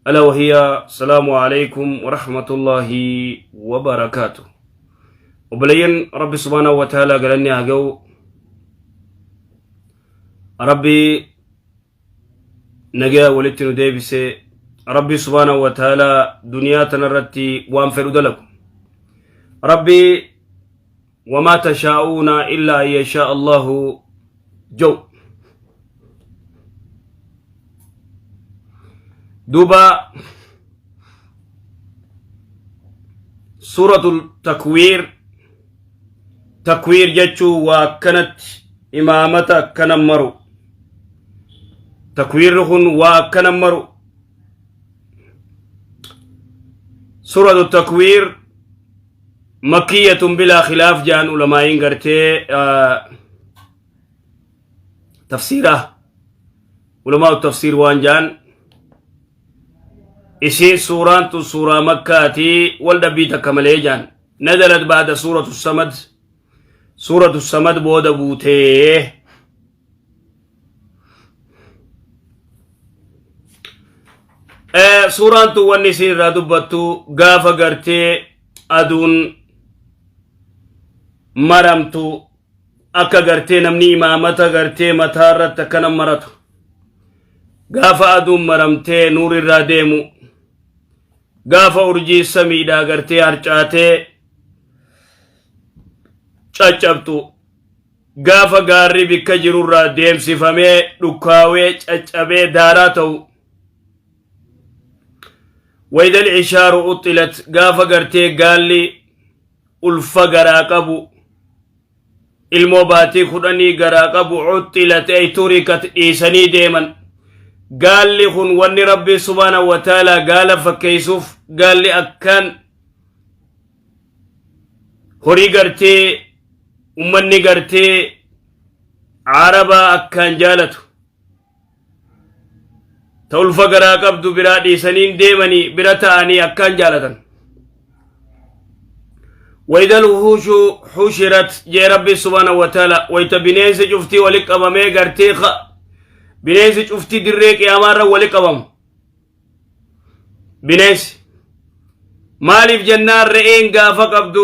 ألا وهي السلام عليكم ورحمة الله وبركاته. Obboleeyyan Rabbi subhaanahu wa ta'aalaa galanni haa ga'u. Rabbi nagaya walitti nu deebise. Rabbi subhaanahu wa ta'aalaa duniyaa tanarratti waan fedhu dalagu. Rabbi wamaa tashaa'uuna illaa an yashaa Allahu jaw. Duuba suuratul takwiir, takwiir jechuun waa akkanatti imaamata akkana maru. Takwiirri kun waa akkana maru. Suuratu takwiir makkiyatun bilaa khilaaf jaan ulamaa'iin gartee tafsiira, ulamaa tafsiir waan jaan isiin suuraan tun suuraa makkaati wal dhabbii takka malee jaan. Nazalat baada suuratu samad, suuratu samad booda buutee. Suuraan tun wanni isiin irraa dubbattu gaafa gartee aduun maramtu, akka gartee namni imaamata gartee mataa irratti akkana maratu, gaafa aduun maramtee nuur irraa deemu, gaafa urjii samiidhaa gartee harcaatee caccabtu, gaafa gaarri bikka jirurraa deemsifamee dhukkaawee caccabee daaraa ta'u, waydal ishaaru uxxilat, gaafa gartee gaalli ulfa garaa qabu, ilmoo baatii 10 garaa qabu, cuxxilat ay turikat, dhiisanii deeman. Gaalli kun wanni Rabbi subhaanahu wa ta'aalaa gaala fakkeessuuf, gaalli akkaan horii gartee ummanni gartee arabaa akkaan jaalatu, ta ulfa garaa qabdu biraa dhiisaniin deemanii bira ta'anii akkaan jaalatan. Waydal wuhuushu xushirat jee Rabbi subhaanahu wa ta'ala, wayta bineensi cuftii wali qabamee gartee bineensi cuftii dirree qiyaamaarra wali qabamu. Bineensi maaliif jennaan, re'een gaafa qabdu,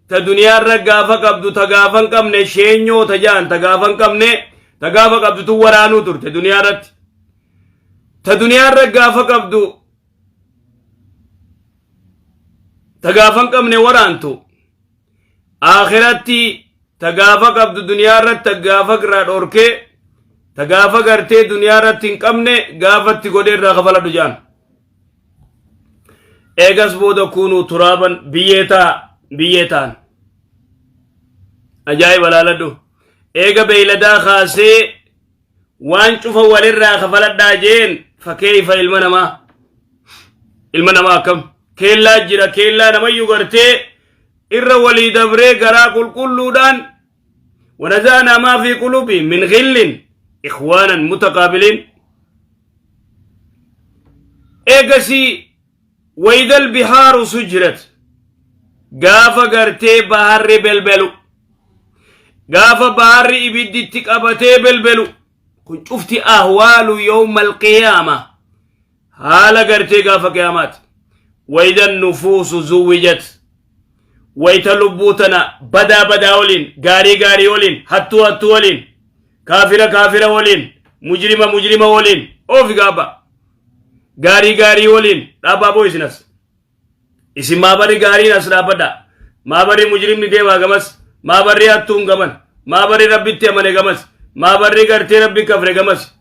ta duniyaarra gaafa qabdu, ta gaafa hin qabne sheenyoo ta ja'an, ta gaafa hin qabne, ta gaafa qabdu tun waraanuu turte duniyaarratti. Ta duniyaarra gaafa qabdu, ta gaafa hin qabne waraantu. Akhiratti ta gaafa qabdu duniyaarratti ta gaafa irraa dhorkee, ta gaafa gartee duniyaarratti hin qabne gaafatti godhee irraa kafaladhu ja'an. Eegas booda kuunuu turaaban, biyyee ta'a, biyyee ta'an. Ajaa'iba, laaladhu. Eega beeyladaa kaasee waan cufa walirraa kafaladhaa jeen, fakeeyfa ilma namaa? Ilma namaa akkam keellaa jira? Keellaa namayyuu gartee irra walii dabree garaa qulqulluudhaan, ونزعنا ما في قلوبهم من غل إخوانا متقابلين. Eegasii وإذا البحار سجرت, gaafa gartee baharri belbelu, gaafa baharri ibidditti qabatee belbelu. Kun cufti أهوال يوم القيامة, haala gartee gaafa qiyaamaati. وإذا النفوس زوجت, wayta lubbuu tana badaa badaa waliin, gaarii gaarii waliin, hattuu hattuu waliin, kaafira kaafira waliin, mujrima mujrima waliin, oofi gaaba gaarii gaarii waliin dhaabbaa. Boo isinas isin maabarri gaariin as dhaabbadha, maabarri mujrimni deemaa gamas, maabarri hattuun gaman, maabarri Rabbitti amane gamas, maabarri gartee Rabbi kafre gamas.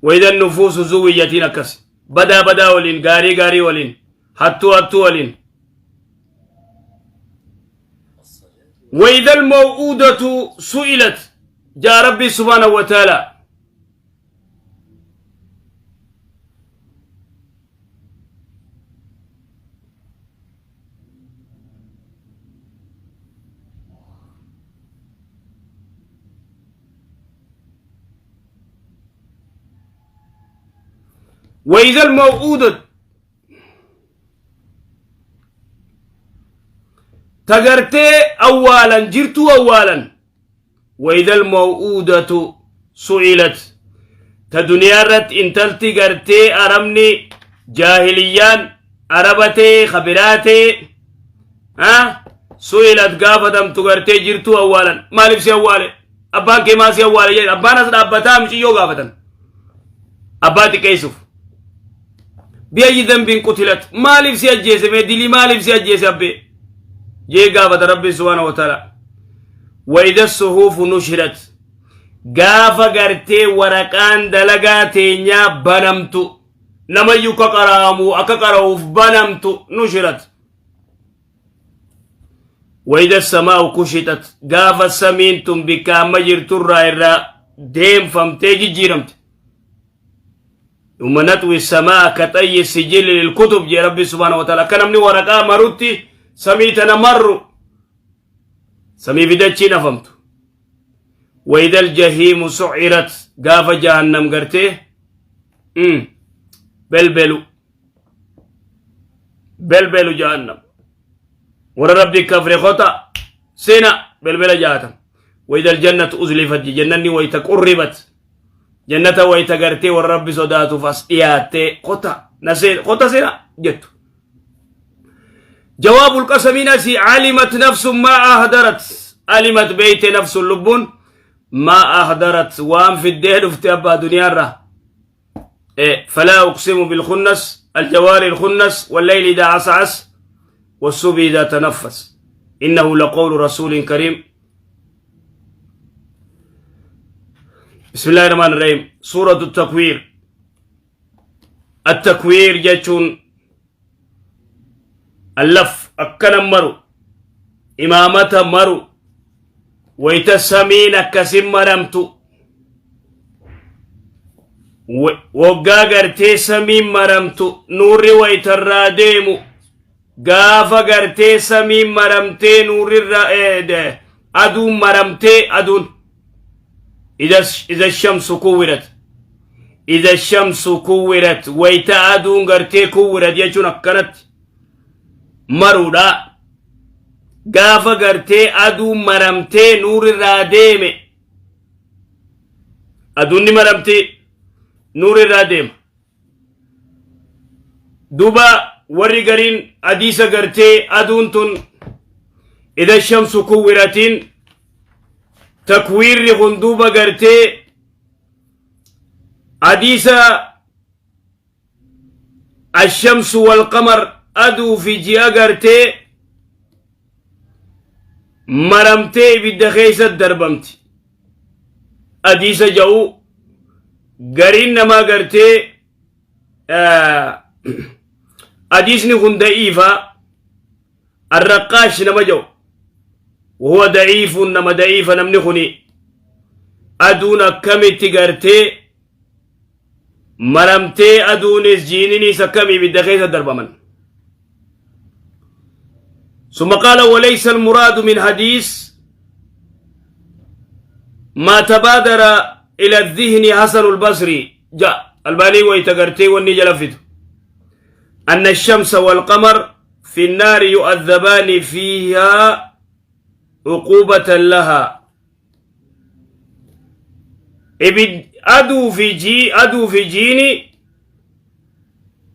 وإذا النفوس زوجت iin akkas badaa badaa waliin, gaarii gaarii waliin, hattuu hattuu waliin. وإذا الموءودة سئلت jaa Rabbi سبحانه وتعالى. وإذا الموءودة tagartee awwaalan jirtuu awwaalan. وإذا الموءودة سئلت. Ta duniyaa irratti intalti gartee arabni jaahiliyyaan araba ta'e ka biraa ta'e ha su'ilat gaafatamtu gartee jirtuu awwaalan maaliif si awwaale abbaan kee maa si awwaale jedhe abbaan as dhaabbataa miciyyoo gaafatan abbaa xiqqeessuuf biyyi dambiin qutilat maaliif si ajjeese mee dilii maaliif si ajjeese abbee jee gaafata rabbiin subhaanahu wa ta'ala wa idha suhuufu nushirat Gaafa gartee waraqaan dalagaa teenyaa banamtu namayyuu akka qara'amu akka qara'uuf banamtu nushirat. Wayida samaa'u kushitat gaafa samiin tun bikka amma jirturraa irraa deemfamtee jijjiiramte. Dhuma naxwi samaa ka xayyi sijilli lilkutub jee rabbi subhaanahu wa ta'ala akka namni waraqaa marutti samii tana marru samii fi dachiin afamtu. Waidal jahiimu sucirat gaafa jahannam gartee belbelu belbelu jahannam warra rabbi kafre kota seena belbela jahatam waidal jannatu uzlifat jannanni wayta qurribat jannata wayta gartee warra rabbi sodaatuuf as dhiyaattee kota naseen kota seena jettu جواب القسم نسي علمت نفس ما أهدرت علمت بيت نفس اللبون ما أهدرت وان في الدهر في أبا دنيا را إيه فلا أقسم بالخنس الجوار الخنس والليل إذا عسعس والصبح إذا تنفس إنه لقول رسول كريم بسم الله الرحمن الرحيم سورة التكوير التكوير جتون Allaf akkana maru imaamata maru wayita samiin akkasin maramtu woggaa gartee samiin maramtu nuurri wayitarraa deemu gaafa gartee samiin maramtee nuurrirraa aduun maramtee aduun Iza shamsu kuwirat. Iza shamsu kuwirat. Wayita aduun gartee kuwirat jechuun akkanatti maruudha. Gaafa gartee aduun maramtee nuurirraa deeme. Aduun ni maramtee nuurirraa deema. Duuba warri gariin hadiisa gartee aduun tun ida shamsu kuwwiratiin takwiirri kun duuba gartee hadiisa ashamsu walqamar aduu fi ji'a gartee maramtee ibidda keessa darbamti. Hadiisa ja'u gariin namaa gartee hadiisni kun da'iifa arraqqaash nama ja'u wahuwa da'iifuun nama da'iifa namni kuni aduun akkamitti gartee maramtee aduunis jiininiis akkamii ibidda keessa darbaman ثم قال وليس المراد من حديث ما تبادر إلى الذهن حسن البصري جاء الباني ويتقرتي وني جلفته أن الشمس والقمر في النار يؤذبان فيها عقوبة لها Ibid aduu fi jii aduu fi jiini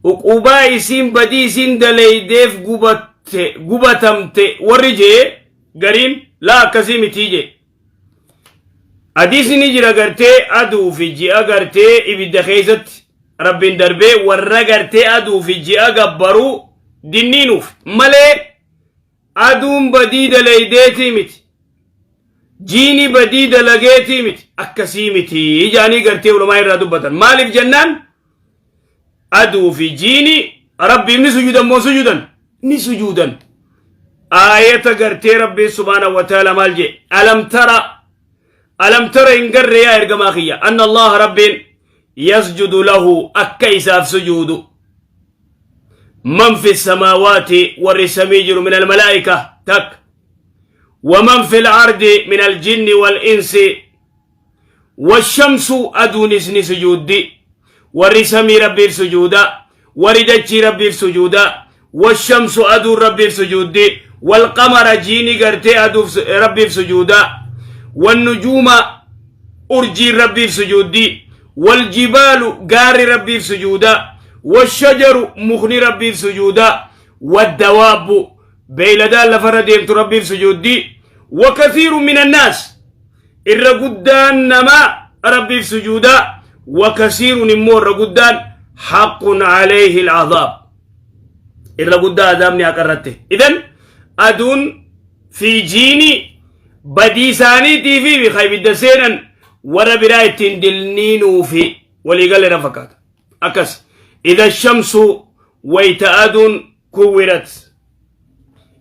uqubaa isiin badii isiin daleydeef gubatte gubatamte warri jee gariin laa akkasii mitii jee. Hadiisni ni jira gartee aduu fi ji'a gartee ibidda keessatti rabbiin darbee warra gartee aduu fi ji'a gabbaruu dinniinuuf malee Aduun badii dalaydeetii miti. Jiini badii dalageetii miti. Akkasii miti jaanii gartee ulamaa irraa dubbatan. Maaliif jennaan aduu fi jiini rabbiif ni sujuudan moo sujuudan? Ni sujuudan. Aayata gartee rabbiin subhaanahu wa ta'ala maal jee? Alam tara alam tara hin garre yaa ergamaa kiyya anna allaha rabbiin yasjudu lahu akka isaaf sujuudu man fi samaawaati warri samii jiru min almalaa'ika takka waman fi lardi min aljinni walinsi washamsu aduunis ni sujuuddi warri samii rabbiif sujuuda warri dachii rabbiif sujuuda washamsu aduun rabbiif sujuuddi walqamara jiini gartee aduuf rabbiif sujuuda wannujuuma urjiin rabbiif sujuuddi Waljibaalu gaarri Rabbiif sujuudaa. Washajaru mukni Rabbiif sujuudaa. Waddawaabbu beeyladaan lafarra deemtu Rabbiif sujuuddii. Wakathiiru minannaas irra guddaan namaa Rabbiif sujuudaa. Wakasiirun immoo irra guddaan haqqun alayhi al'azaab. Irra guddaa azaabni haqa irratti. Idan aduun fi jiini badii isaaniitii fi ka ibidda seenan warra biraa ittiin dilniinuufi waliigalee na fakkaata. Akkas idha shamsu wayta aduun kuwirat.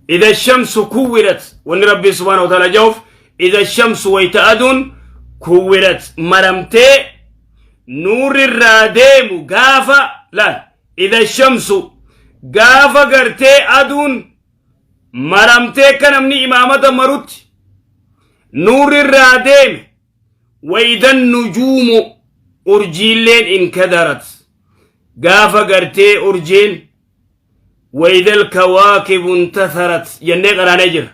Idha shamsu kuwirat wanni Rabbii subhaanahu wa ta'ala ja'uuf idha shamsu wayta aduun kuwirat maramtee nuurri irraa deemu gaafa laal idha shamsu gaafa gartee aduun maramtee akka namni imaamata marutti nuurri irraa deeme waydan nujuumu urjiilleen inkadarat gaafa gartee urjiin waydal kawaakibu intatharat jennee qaraanee jira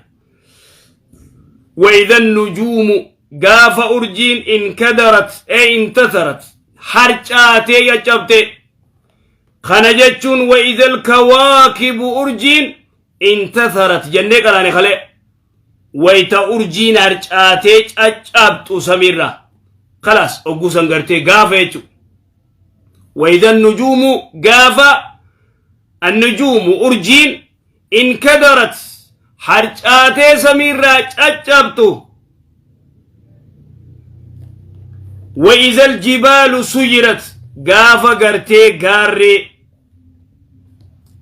waydan nujuumu gaafa urjiin inkadarat ee intatharat harcaatee caccabtee Kana jechuun wa idal kawaakibu urjiin intatharat jennee qaraane kalee. Wayita urjiin harcaatee caccabxu samiirraa. Kalaas ogguu san gartee gaafa jechuudha. Wa nujuumu gaafa annujuumu urjiin inkadarat harcaatee samiirraa caccabxu. Wa izal jibaalu suyirat gaafa gartee gaarri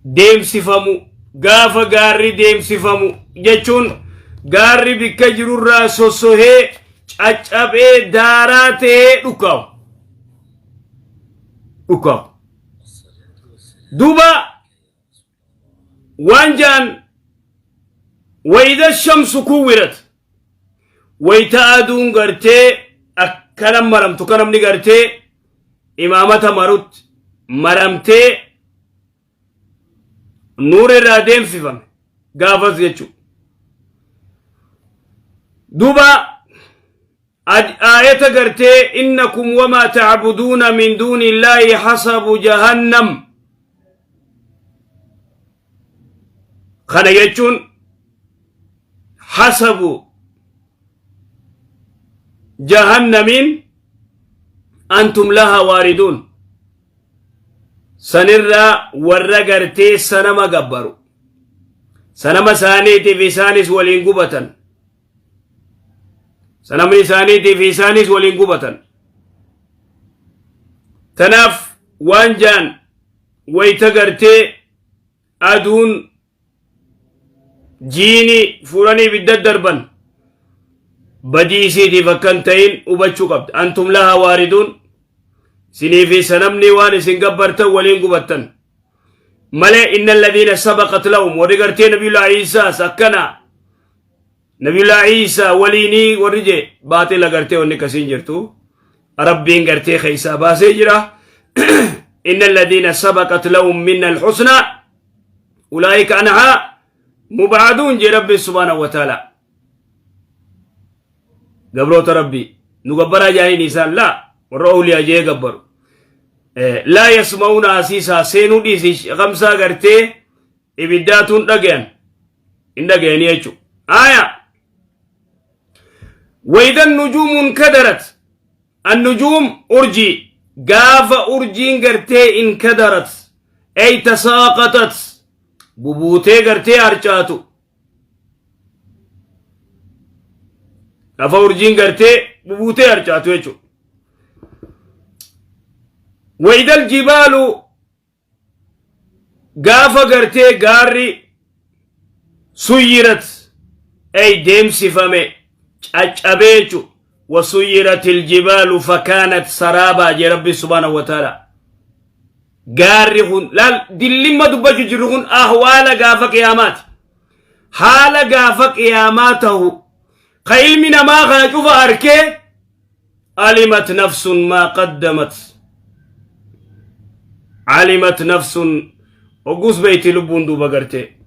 deemsifamu gaafa gaarri deemsifamu jechuun gaarri bikka jirurraa sossohee caccabee daaraa ta'ee dhukkaa'u. Dhukkaa'u. Duuba waan ja'an wayida shamsu kuwirat wayta aduun gartee akkana maramtu ka namni gartee imaamata marutti maramtee nuura irraa deemsifame gaafas jechuudha. Duuba aayata gartee innakum wamaa tacbuduuna min duuni illaahi hasabu jahannam kana jechuun hasabu jahannamiin antum laha waariduun sanirraa warra gartee sanama gabbaru sanama isaaniitiif isaanis waliin gubatan Sanamni isaaniitii fi isaanis waliin gubatan. Tanaaf waan jaan wayta gartee aduun jiini fuudhanii ibidda darban badii isiitiif akka hin ta'in hubachuu qabda. Antum lahaa waariduun isinii fi sanamni waan isin gabbartan waliin gubattan. Malee inna alladhiina sabaqat lahum warri gartee nabiyullaa Iisaas akkana Nabiyullaa Iisaa waliinii warri jee baaxila gartee wanni akkasiin jirtu rabbiin gartee keessaa baasee jira. Inna alladhiina sabaqat lahum minna alhusnaa ulaa'ika anhaa mubaaduun jee rabbiin subhaanahu wa ta'ala. Gabroota rabbii nu gabbaraa jaaniin isaan laa warra awliyaa jee gabbaru. Laa yasma'uuna asiisaa seenuu dhiisi kamsaa gartee ibiddaatuun dhagayan hin dhagayanii jechuudha. Aya waydan nujuumuun kadarat annujuum urjii gaafa urjiin gartee in kadarat ay tasaaqatat bubuutee gartee harcaatu gaafa urjiin gartee bubuutee harcaatu jechuudha. Waydal jibaalu gaafa gartee gaarri suyyirat ay deemsifame caccabee jechu wasuyirat iljibaalu fakaanat saraabaa jee rabbi subhaanahu wa ta'ala gaarri kun laal dillimma dubbachu jirru kun ahwaala gaafa qiyaamaati haala gaafa qiyaamaa tahu ka ilmi namaa kana cufa arkee alimat nafsun maa qaddamat alimat nafsun hogguus beeyti lubbuun duuba gartee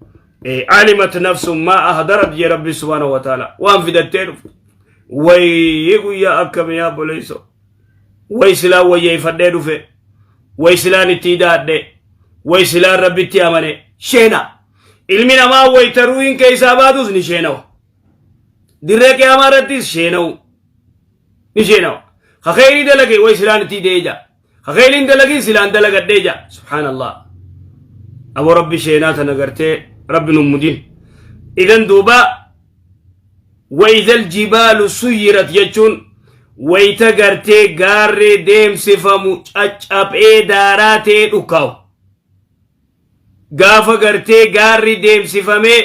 alimat nafsun maa ahdarat jee rabbi subhaanahu wa ta'ala waan fidattee dhufte wayii guyyaa akkamii yaa boleeyso Way silaan wayyeeffadhee dhufe, way silaan itti hidhaadhe, way silaan Rabbitti amane. Sheena ilmi namaa wayta ruuhin keessaa baatus ni sheenawa. Dirree qiyaamaa irrattis sheena'u ni sheenawa. Ka kheyrii dalage way silaan itti hidhee jaa, ka kheyriin dalagin silaan dalagadhee jaa. Subhaanallah, aboo Rabbi sheenaa tana gartee Rabbi nun mudin. Idan duuba wayidal jibaalu suyyirat jechuun wayita gartee gaarree deemsifamu caccaphee daaraa ta'ee dhukkaawu. Gaafa gartee gaarri deemsifamee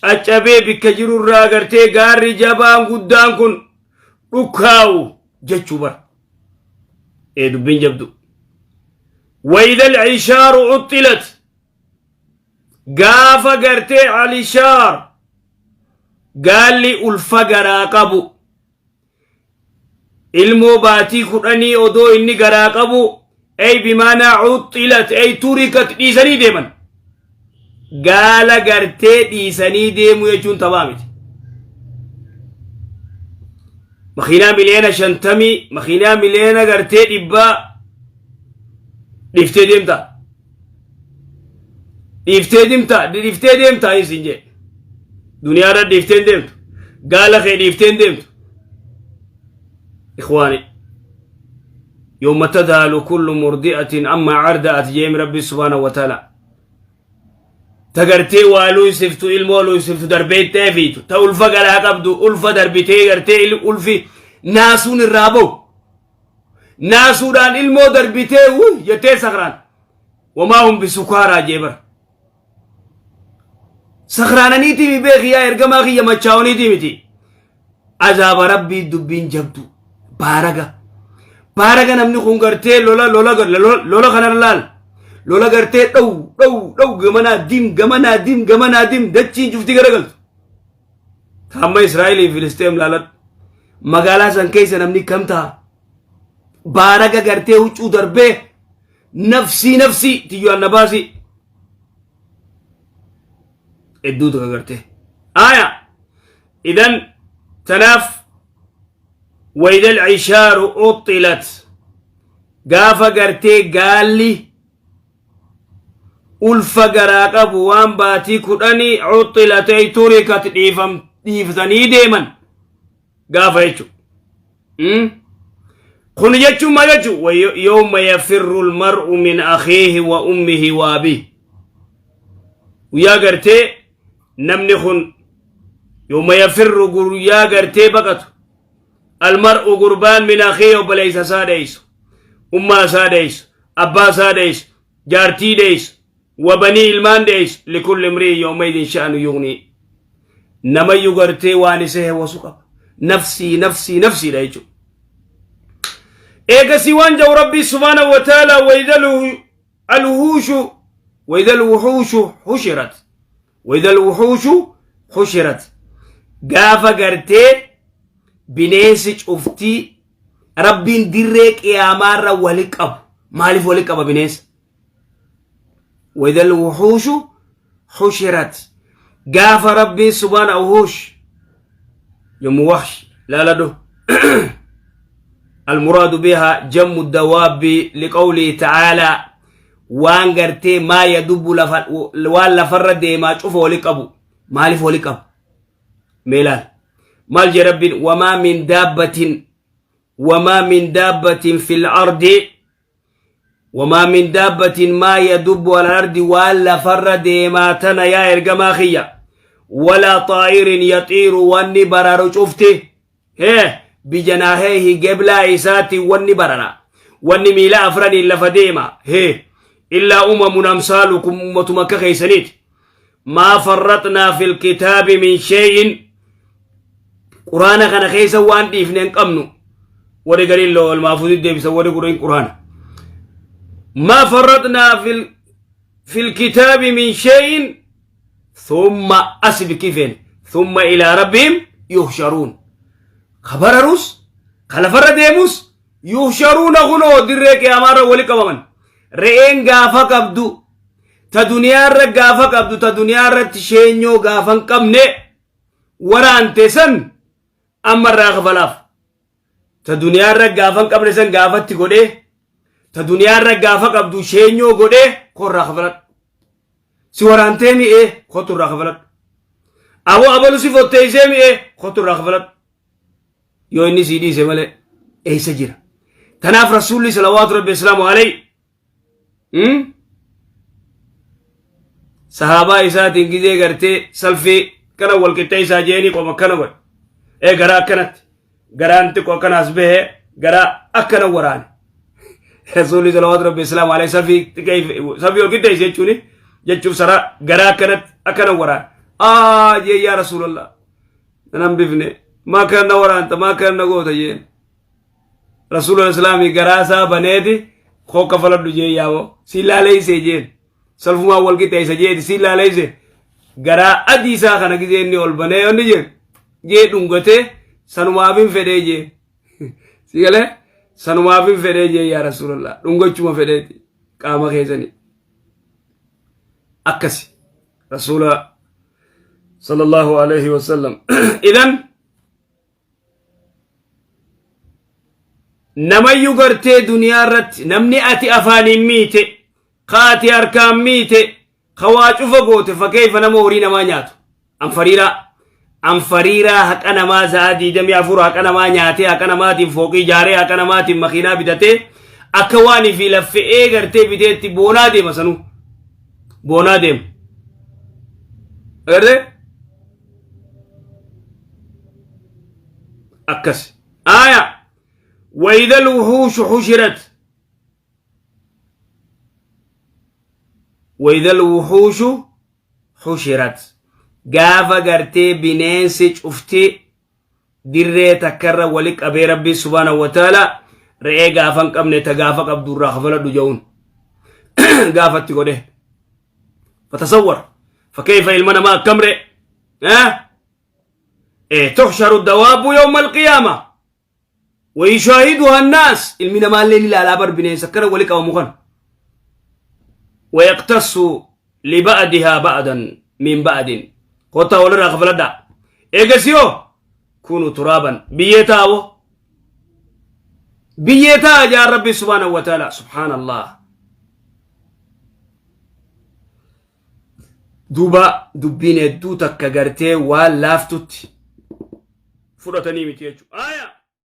caccabee bikka jirurraa gartee gaarri jabaan guddaan kun dhukkaawu jechuu bara. Ee, dubbiin jabdu. Wayidal cishaaru uxxilat, gaafa gartee alishaar gaalli ulfa garaa qabu ilmoo baatii 10 odoo inni garaa qabu, ey bimaanaa uxxilat ey turikat, dhiisanii deeman. Gaala gartee dhiisanii deemuu jechuun taphaa miti. Makiinaa miliyoona 50, makiinaa miliyoona gartee 100 dhiiftee deemta, dhiiftee deemta, dhiiftee deemta isin jee. Duniyaarra dhiiftee hin deemtu, gaala kee dhiiftee hin deemtu. Ikhwaani, yawma tadhalu kullu murdi'atin amma arda'at jeem Rabbi subhaanahu wa ta'ala. Ta gartee waa luysiftu, ilmoo luysiftu darbeettee fiitu, ta ulfa garaa qabdu ulfa darbitee gartee ulfi naasuun irraa ba'u, naasuudhaan ilmoo darbitee wuy jettee sakraan. Wamaa hum bisukaaraa jee bara. Sakraananiitii mi beeki yaa ergamaa kiyya, machaa'oniitii miti. Azaaba Rabbii, dubbiin jabdu. Baaraga baaraga namni kun gartee lola lola lola kana laal, lola gartee dhow dhow dhow, gamanaa dim, gamanaa dim, gamanaa dim, dachiin cufti garagaltu. Hamma Israa'elii fi Filisteem laaladhu. Magaalaa san keessa namni kam ta'a? Baaraga gartee huccuu darbee nafsii nafsii tiyyuu annabaasii hedduutu ka gartee. Aya, idan tanaaf wayda alcishaaru uxxilat, gaafa gartee gaalli ulfa garaa qabu waan baatii 10 uxxilat ay turikat, dhiifam dhiiftanii deeman gaafa jechu. Kun jechuun maal jechu? Yawma yafirru almar'u min akhiihi wa ummihi wa abiihi. Guyyaa gartee namni kun, yawma yafirru, guyyaa gartee baqatu, almar'u gurbaan, min akhiihi, obboleessa isaa dheeysu, ummaa isaa dheeysu, abbaa isaa dheeysu, jaartii dheeysu, wa banii, ilmaan dheeysu. Likulli imri'in yawmaidin sha'anu yugnii. Namayyu gartee waan isa hewasu qaba. Nafsii nafsii nafsiidha jechuudha. Eegasii waan jedhu Rabbii subhaanahu wa ta'ala: alwuhuushu wayda alwuhuushu hushirat, wayda alwuhuushu hushirat, gaafa gartee bineensi cuftii Rabbiin dirree qiyaamaarra wali qabu. Maaliif wali qaba bineensa? Wayda alwuhuushu hushirat, gaafa Rabbiin subhaana wuhuush yommuu wahsh laaladhu. المراد بها جم الدواب لقوله تعالى waan gartee maa yadubbu lafa, waan lafarra deemaa cufa wali qabu. Maaliif wali qabu? Meelaal maal jee Rabbiin? Wamaa min daabbatin, wamaa min daabbatin fil ardi, wamaa min daabbatin maa yadubbu ala ardi, waan lafarra deemaa tana yaa ergamaa kiyya, walaa xaa'irin yaxiiru, wanni bararu cufti hee bijanaaheehi, geblaa isaatti wanni barara, wanni miila afraniin lafa deema hee, illaa umamun amsaalukum, ummatuma akka keeysaniiti. Maa farraxnaa fil kitaabi min shay'in, quraana kana keessa waan dhiifne hin qabnu. Warri gariin loo olmaafuuti deebisan, warri guriin quraana. Maa farraxnaa fil kitaabi min shay'in thumma asi bikifeen thumma ilaa rabbihim yuhsharuun. Ka bararus ka lafarra deemus yuhsharuuna, kunoo dirree qiyaamaarra wali qabaman. Re'een gaafa qabdu ta duniyaarra gaafa qabdu, ta duniyaarratti sheenyoo gaafa hin qabne waraante san ammarraa kafalaaf. Ta duniyaarra gaafa hin qabne san gaafatti godhee ta duniyaarra gaafa qabdu sheenyoo godhee korraa kafaladhu. Si waraantee mi'ee kottu irraa kafaladhu. Aboo abalu si fotteessee mi'ee kottu irraa kafaladhu. Yoo inni sii dhiise malee eessa jira? Tanaaf rasuulli salawaatu rabbi islaamu alayhi Sahaabaa isaatiin gizee gartee salfii kana wal qixxeessaa jeeni qoma akkana godhe. Ee garaa akkanatti. Garaan xiqqoo akkana as bahee garaa akkana waraane. Rasuulli salawaatu rabbi islaamu alayhi salfii salfii wal qixxeesse jechuuni jechuuf saraa garaa akkanatti akkana waraane. Aa jee yaa rasuulallah. Nan hambifne maa kana na waraanta maa kana na goota jeen. Rasuulul islaamii garaa isaa baneeti koo kafaladhu jee yaaboo si laaleessee jeen salfumaa wal qixeessa jeeti si laaleesse garaa adii isaa kana gizee inni ol banee yoonni jeen jee dhungatee sanumaaf hin fedhee jee si galee sanumaaf hin fedhee jee yaa rasuulallah dhungachuma fedheeti qaama keessanii akkasi rasuula sallallahu alaihi wasallam idan Namayyu gartee duniyaa irratti namni ati afaaniin miite, ka ati harkaan miite, ka waa cufa goote fakeeyfa nama horii namaa nyaatu. Anfariiraa. Anfariiraa haqa namaa sa'a 24 haqa namaa nyaatee haqa namaatiin fooqii ijaaree haqa namaatiin makiinaa bitatee akka waan fi laffe'ee gartee biteetti boonaa deema sanuu. Boonaa deema. Agartee? Akkas aaya wayida alwuxuushu xushirat wayida alwuxuushu xushirat gaafa gartee bineensi cufti dirree takkarra wali qabee rabbii subhaanahu wa ta'ala re'ee gaafa hin qabne ta gaafa qabdu irraa kafaladhu ja'uun gaafatti godhe fatasawwar fakkeeyfa ilma namaa akkam ree Eh, tuhsharu dawaabu yawma alqiyaama wayushaahiduha annaas ilmi namaallee ni ilaalaa bar bineensa akkana wali qabamu kana wayaqtassu liba'dihaa ba'dan min ba'din kottaa walirraa kafaladhaa eegasiyoo kunu turaaban biyyee taa'o biyyee ta'a jaan rabbi subhaanahu wa ta'ala subhaanallah Duuba dubbiin hedduu takka gartee waan laaftutti fudhatanii miti jechuudha. Aayaa!